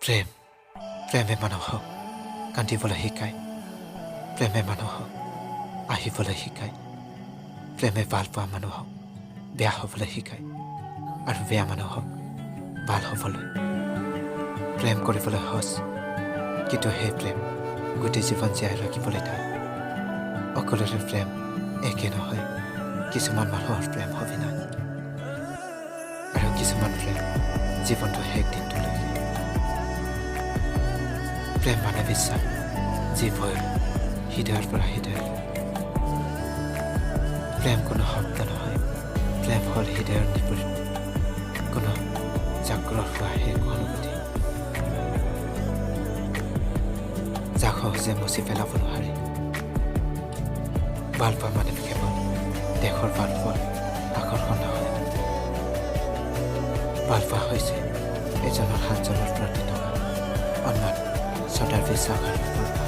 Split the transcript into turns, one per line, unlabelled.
প্ৰেম, প্ৰেমে মানুহক কান্দিবলৈ শিকায়, প্ৰেমে মানুহক আহিবলৈ শিকায়, প্ৰেমে ভাল পোৱা মানুহক বেয়া হ'বলৈ শিকায় আৰু বেয়া মানুহক ভাল হ'বলৈ। প্ৰেম কৰিবলৈ সহজ, কিন্তু সেই প্ৰেম গোটেই জীৱন জীয়াই ৰাখিবলৈ টান। সকলোৰে প্ৰেম একে নহয়। কিছুমান মানুহৰ প্ৰেম অভিনয় আৰু কিছুমান প্ৰেম জীৱনটোৰ শেষ দিনটোলৈকে। প্ৰেম মানে বিশ্বাস, যি ভয় হৃদয়ৰ পৰা হৃদয়লৈ। প্ৰেম কোনো শব্দ নহয়, প্ৰেম হ'ল হৃদয়ৰ নিপুণ কোনো জাগ্ৰত হোৱা সেই অনুভূতি, যাক সহজে মচি পেলাব নোৱাৰি। ভালপোৱা মানে কেৱল দেহৰ ভালপোৱাৰ আকৰ্ষণ নহয়। ভালপোৱা হৈছে এজনৰ আনজনৰ প্ৰতি থকা সন্মান, শ্ৰদ্ধাৰ, বিশ্বাস আৰু ভৰসা।